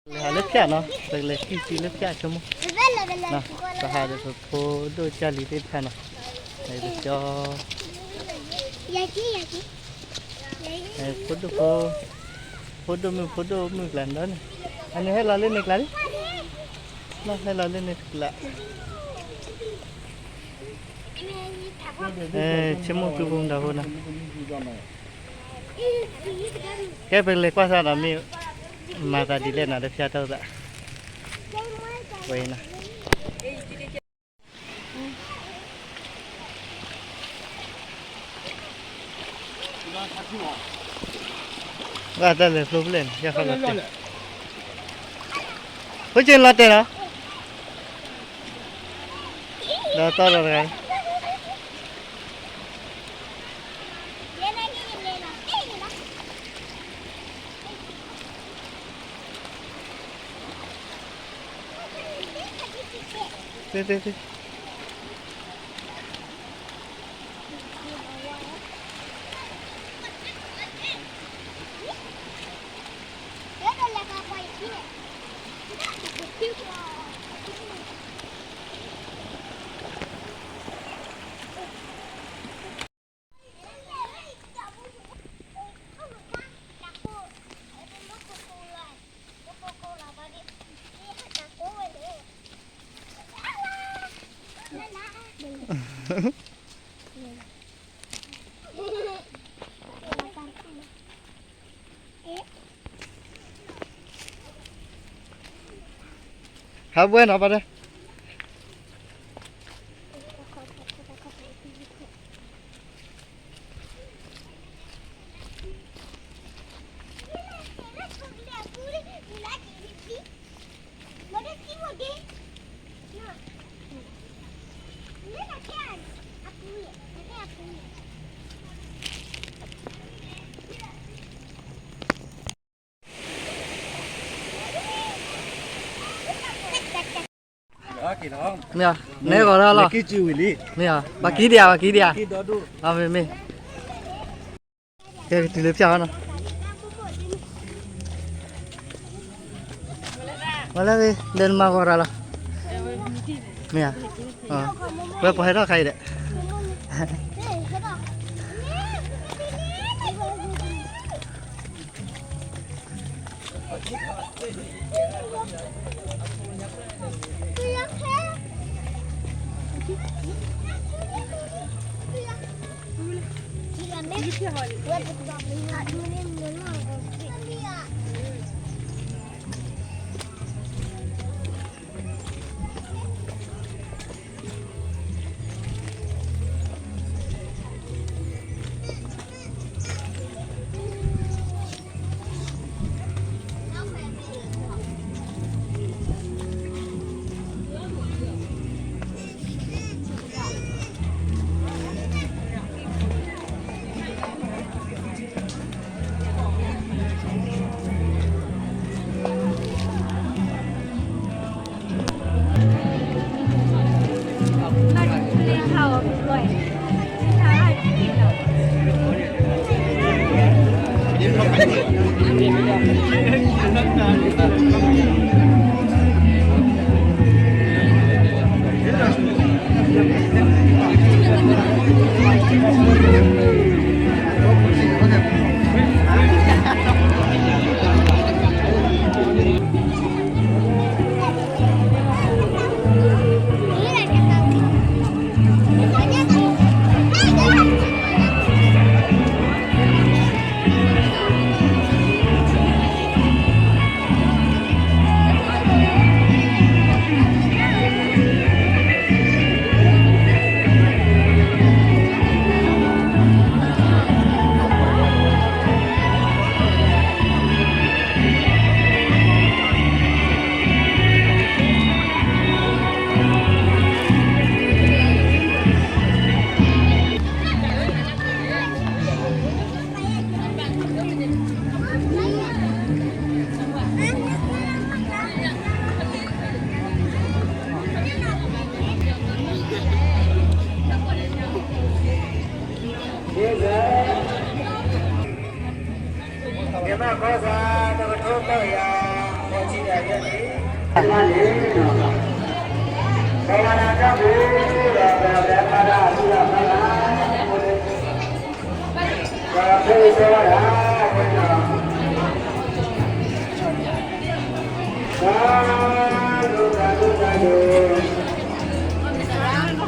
လဲၤဟးလၢဖၠၣ်နီၤ, ပကလဲၤကံၢ်စုလၢဖၠၣ်ဆိကမိၣ်, ပဟးဒီးပဖိဒိၣ်ကၢ်လံၤသ့ၣ်တဖၣ်နီၤ, ကၠီ, ဖိဒိၣ်ဖိ, ဖိဒိၣ်မုၣ်ဖိဒိၣ်မုၣ်ကျါန့ၣ်, အန့ၣ်ဟဲလီၤလၢန့ၣ်ကျါလံ, ဟဲလီၤလၢန့ၣ်ကျါ, ဆိကမိၣ်ကုပူၤဒီးဖိနီၤ, ကဲပကလဲၤကွၢ်စၢ်ဒီးမ့ၢ်, မၤသးဒ်လဲၣ်နီၤ လၢဖၠၣ်တၢ်အိၣ်သး, ဝဲအံၤနီၤ ဘၣ်တၢ်လဲၤဖျိဖျဲၣ်န့ၣ် ယဲၢ်ခီလီၤတဲာ်, ဖိက့ၤလီၤတဲာ်နီၤ, ဒီးတီဒီးတဂၤ သ့သ့သ့ ဟးဝဲနီၤ ပၢ်တဲ မ့ၢ်ဧါ, နဲဂီၤထီၣ်လီၤ, မ့ၢ်ဧါ, ပှၤကံဒံးဧါ, ပှၤကံဒံးဧါ, မ့ၢ်မ့ၢ်, ကဲကတုၤလၢဖၠၣ်နီၤ, ဝဲလၢဂ့ၤ ဒီးနမၤဂီၤရၤလီၤ, မ့ၢ်ဧါ, ဝဲပှၤဟဲထီၣ်ခါအံၤဒီး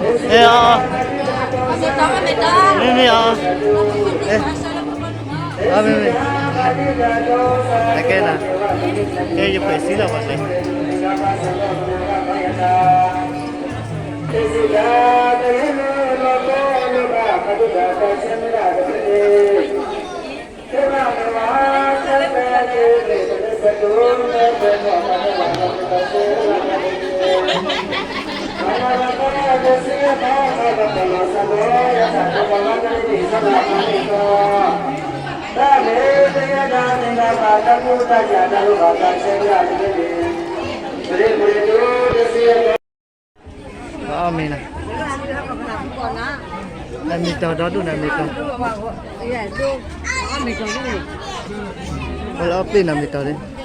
အဲအီၤ, မ့မ့ၢ်အီၤ, အဲ, အီၤမ့မ့ၢ်, အကဲနၤ, ကဲယပှဲၤစံလီၤပှၤကျဲ အမ့ၢ်နၤ, အမ့ၢ်တီၤဒီဒိၣ်န့ၣ် အမ့ၢ်တီၤ, ဝဲလၢအပ့ၢ်န့ၣ်မ့ၢ်တီၤန့ၣ်.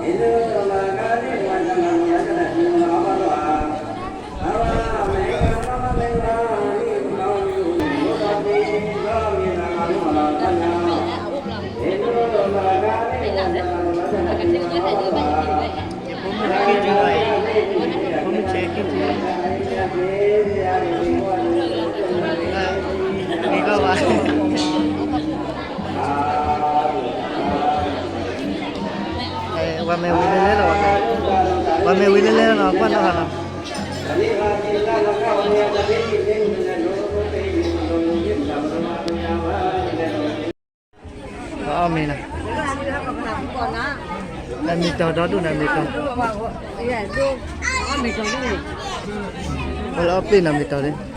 ဝဲမ့ၢ်ဝံၤလၢလဲၣ်လီၤ, ဝဲမ့ၢ်ဝံၤလၢလဲၣ်လီၤ ကွၢ်နီၣ်ဟးလီၤ. အီၣ်မ့ၤနီၤ, အမ့ၤတီၤဒီဒူၣ်န့ၣ် အမ့ၤတီၤ, အိၣ်လၢအီၣ်ပ့ၢ်နီၤ မ့ၤတီၤန့ၣ်,